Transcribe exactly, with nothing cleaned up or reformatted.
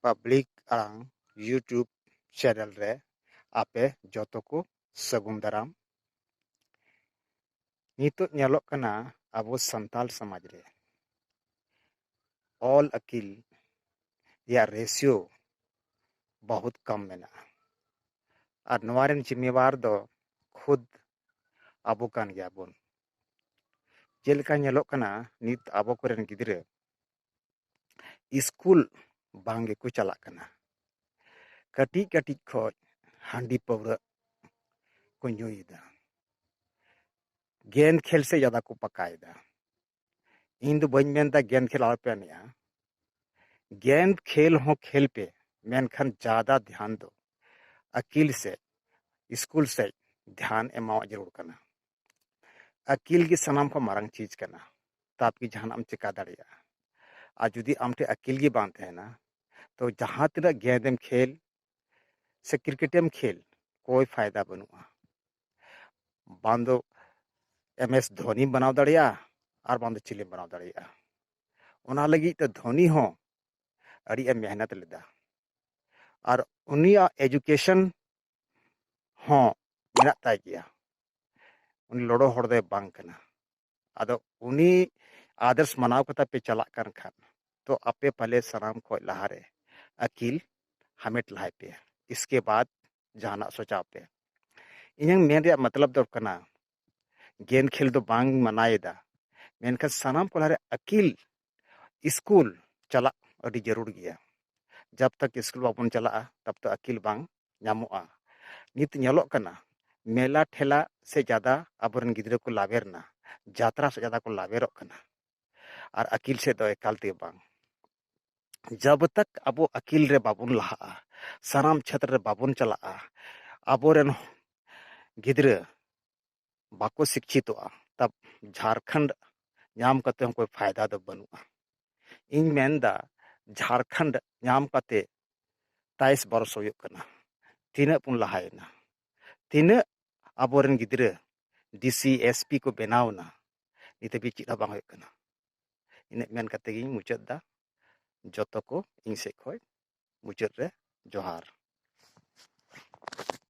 Public ᱟᱲᱟᱝ YouTube channel ᱨᱮ ᱟᱯᱮ ᱡᱚᱛᱚ ᱠᱚ ᱥᱟᱹᱜᱩᱱ ᱫᱟᱨᱟᱢ᱾ ᱱᱤᱛᱚᱜ ᱧᱮᱞᱚᱜ ᱠᱟᱱᱟ ᱟᱵᱚ ᱥᱟᱱᱛᱟᱞ ᱥᱚᱢᱟᱡᱽ ᱨᱮ ᱚᱞ ᱟᱹᱠᱤᱞ ᱨᱮᱭᱟᱜ ᱨᱮᱥᱤᱭᱳ ᱵᱚᱦᱩᱛ ᱠᱚᱢ ᱢᱮᱱᱟᱜᱼᱟ᱾ ᱟᱨ ᱱᱚᱣᱟ ᱨᱮᱱ ᱡᱤᱢᱢᱮᱣᱟᱨ ᱫᱚ ᱠᱷᱩᱫ ᱟᱵᱚ ᱠᱟᱱ ᱜᱮᱭᱟ ᱵᱚᱱ᱾ ᱡᱮᱞᱮᱠᱟ ᱧᱮᱞᱚᱜ ᱠᱟᱱᱟ, ᱱᱤᱛ ᱟᱵᱚ ᱠᱚᱨᱮᱱ ᱜᱤᱫᱽᱨᱟᱹ ᱥᱠᱩᱞ ᱵᱟᱝ ᱜᱮᱠᱚ ᱪᱟᱞᱟᱜ ᱠᱟᱱᱟ᱾ ᱠᱟᱹᱴᱤᱡ ᱠᱟᱹᱴᱤᱡ ᱠᱷᱚᱱ ᱦᱟᱺᱰᱤ ᱯᱟᱹᱣᱨᱟᱹ ᱠᱚ ᱧᱩᱭᱮᱫᱟ, ᱜᱮᱸᱫ ᱠᱷᱮᱞ ᱥᱮᱫ ᱡᱟᱫᱟ ᱠᱚ ᱯᱟᱠᱟᱭᱮᱫᱟ᱾ ᱤᱧ ᱫᱚ ᱵᱟᱹᱧ ᱢᱮᱱᱫᱟ ᱜᱮᱸᱫ ᱠᱷᱮᱞ ᱟᱞᱚᱯᱮ ᱮᱱᱮᱡᱼᱟ, ᱜᱮᱸᱫ ᱠᱷᱮᱞ ᱦᱚᱸ ᱠᱷᱮᱞ ᱯᱮ, ᱢᱮᱱᱠᱷᱟᱱ ᱡᱟᱫᱟ ᱫᱷᱮᱭᱟᱱ ᱫᱚ ᱟᱹᱠᱤᱞ ᱥᱮᱫ, ᱥᱠᱩᱞ ᱥᱮᱫ ᱫᱷᱮᱭᱟᱱ ᱮᱢᱟᱣᱟᱜ ᱡᱟᱹᱨᱩᱲ ᱠᱟᱱᱟ᱾ ᱟᱹᱠᱤᱞ ᱜᱮ ᱥᱟᱱᱟᱢ ᱠᱷᱚᱱ ᱢᱟᱨᱟᱝ ᱪᱤᱡᱽ ᱠᱟᱱᱟ, ᱛᱟᱵ ᱜᱮ ᱡᱟᱦᱟᱱᱟᱜ ᱮᱢ ᱪᱮᱠᱟ ᱫᱟᱲᱮᱭᱟᱜᱼᱟ᱾ ᱟᱨ ᱡᱩᱫᱤ ᱟᱢ ᱴᱷᱮᱱ ᱟᱹᱠᱤᱞ ᱜᱮ ᱵᱟᱝ ᱛᱟᱦᱮᱱᱟ, ᱛᱚ ᱡᱟᱦᱟᱸ ᱛᱤᱱᱟᱹᱜ ᱜᱮᱸᱫ ᱮᱢ ᱠᱷᱮᱞ ᱥᱮ ᱠᱨᱤᱠᱮᱴ ᱮᱢ ᱠᱷᱮᱞ, ᱠᱳᱭ ᱯᱷᱟᱭᱫᱟ ᱵᱟᱹᱱᱩᱜᱼᱟ᱾ ᱵᱟᱝ ᱫᱚ ᱮᱢ ᱮᱥ ᱫᱷᱳᱱᱤᱢ ᱵᱮᱱᱟᱣ ᱫᱟᱲᱮᱭᱟᱜᱼᱟ, ᱟᱨ ᱵᱟᱝ ᱫᱚ ᱪᱤᱞᱤᱢ ᱵᱮᱱᱟᱣ ᱫᱟᱲᱮᱭᱟᱜᱼᱟ᱾ ᱚᱱᱟ ᱞᱟᱹᱜᱤᱫ ᱛᱮ ᱫᱷᱳᱱᱤ ᱦᱚᱸ ᱟᱹᱰᱤ ᱮ ᱢᱮᱦᱱᱚᱛ ᱞᱮᱫᱟ, ᱟᱨ ᱩᱱᱤᱭᱟᱜ ᱮᱡᱩᱠᱮᱥᱚᱱ ᱦᱚᱸ ᱢᱮᱱᱟᱜ ᱛᱟᱭ ᱜᱮᱭᱟ᱾ ᱩᱱᱤ ᱞᱚᱲᱚ ᱦᱚᱲ ᱫᱚᱭ ᱵᱟᱝ ᱠᱟᱱᱟ᱾ ᱟᱫᱚ ᱩᱱᱤ ᱟᱫᱚᱨᱥ ᱢᱟᱱᱟᱣ ᱠᱟᱛᱮ ᱯᱮ ᱪᱟᱞᱟᱜ ᱠᱟᱱ ᱠᱷᱟᱱ, ᱛᱚ ᱟᱯᱮ ᱯᱟᱞᱮ ᱥᱟᱱᱟᱢ ᱠᱷᱚᱱ ᱞᱟᱦᱟᱨᱮ ᱟᱹᱠᱤᱞ ᱦᱟᱢᱮᱴ ᱞᱟᱦᱟᱭ ᱯᱮ, ᱤᱥᱠᱮ ᱵᱟᱫ ᱡᱟᱦᱟᱱᱟᱜ ᱥᱚᱪᱟᱣ ᱯᱮ᱾ ᱤᱧᱟᱹᱝ ᱢᱮᱱ ᱨᱮᱭᱟᱜ ᱢᱚᱛᱞᱚᱵ ᱫᱚ ᱠᱟᱱᱟ, ᱜᱮᱸᱫ ᱠᱷᱮᱞ ᱫᱚ ᱵᱟᱝ ᱢᱟᱱᱟᱭᱮᱫᱟ, ᱢᱮᱱᱠᱷᱟᱱ ᱥᱟᱱᱟᱢ ᱠᱷᱚᱱ ᱞᱟᱦᱟᱨᱮ ᱟᱹᱠᱤᱞ ᱥᱠᱩᱞ ᱪᱟᱞᱟᱜ ᱟᱹᱰᱤ ᱡᱟᱹᱨᱩᱲ ᱜᱮᱭᱟ᱾ ᱡᱟᱵ ᱛᱟᱠ ᱥᱠᱩᱞ ᱵᱟᱵᱚᱱ ᱪᱟᱞᱟᱜᱼᱟ, ᱛᱟᱵ ᱛᱟᱠ ᱟᱹᱠᱤᱞ ᱵᱟᱝ ᱧᱟᱢᱚᱜᱼᱟ᱾ ᱱᱤᱛ ᱧᱮᱞᱚᱜ ᱠᱟᱱᱟ, ᱢᱮᱞᱟ ᱴᱷᱮᱞᱟ ᱥᱮ ᱡᱟᱫᱟ ᱟᱵᱚᱨᱮᱱ ᱜᱤᱫᱽᱨᱟᱹ ᱠᱚ ᱞᱟᱵᱮᱨ ᱱᱟ, ᱡᱟᱛᱨᱟ ᱥᱮ ᱡᱟᱫᱟ ᱠᱚ ᱞᱟᱵᱮᱨᱚᱜ ᱠᱟᱱᱟ, ᱟᱨ ᱟᱹᱠᱤᱞ ᱥᱮᱫ ᱫᱚ ᱮᱠᱟᱞ ᱛᱮ ᱵᱟᱝ᱾ ᱡᱟᱵ ᱛᱟᱠ ᱟᱵᱚ ᱟᱹᱠᱤᱞ ᱨᱮ ᱵᱟᱵᱚᱱ ᱞᱟᱦᱟᱜᱼᱟ, ᱥᱟᱱᱟᱢ ᱪᱷᱮᱛᱨᱚ ᱨᱮ ᱵᱟᱵᱚᱱ ᱪᱟᱞᱟᱜᱼᱟ, ᱟᱵᱚᱨᱮᱱ ᱜᱤᱫᱽᱨᱟᱹ ᱵᱟᱠᱚ ᱥᱤᱠᱪᱷᱤᱛᱚᱜᱼᱟ, ᱛᱟᱵ ᱡᱷᱟᱲᱠᱷᱚᱸᱰ ᱧᱟᱢ ᱠᱟᱛᱮ ᱦᱚᱸ ᱠᱳᱭ ᱯᱷᱟᱭᱫᱟ ᱫᱚ ᱵᱟᱹᱱᱩᱜᱼᱟ᱾ ᱤᱧ ᱢᱮᱱᱫᱟ, ᱡᱷᱟᱲᱠᱷᱚᱸᱰ ᱧᱟᱢ ᱠᱟᱛᱮ ᱛᱟᱭᱤᱥ ᱵᱚᱨᱥ ᱦᱩᱭᱩᱜ ᱠᱟᱱᱟ, ᱛᱤᱱᱟᱹᱜ ᱵᱚᱱ ᱞᱟᱦᱟᱭᱮᱱᱟ? ᱛᱤᱱᱟᱹᱜ ᱟᱵᱚᱨᱮᱱ ᱜᱤᱫᱽᱨᱟᱹ ᱰᱤ ᱥᱤ, ᱮᱥ ᱯᱤ ᱠᱚ ᱵᱮᱱᱟᱣ ᱮᱱᱟ? ᱱᱤᱛ ᱦᱟᱹᱵᱤᱡ ᱪᱮᱫ ᱦᱚᱸ ᱵᱟᱝ ᱦᱩᱭᱩᱜ ᱠᱟᱱᱟ᱾ ᱤᱱᱟᱹᱜ ᱢᱮᱱ ᱠᱟᱛᱮ ᱜᱤᱧ ᱢᱩᱪᱟᱹᱫ ᱫᱟ᱾ ᱡᱚᱛᱚ ᱠᱚ ᱤᱧ ᱥᱮᱫ ᱠᱷᱚᱱ ᱢᱩᱪᱟᱹᱫ ᱨᱮ ᱡᱚᱦᱟᱨ᱾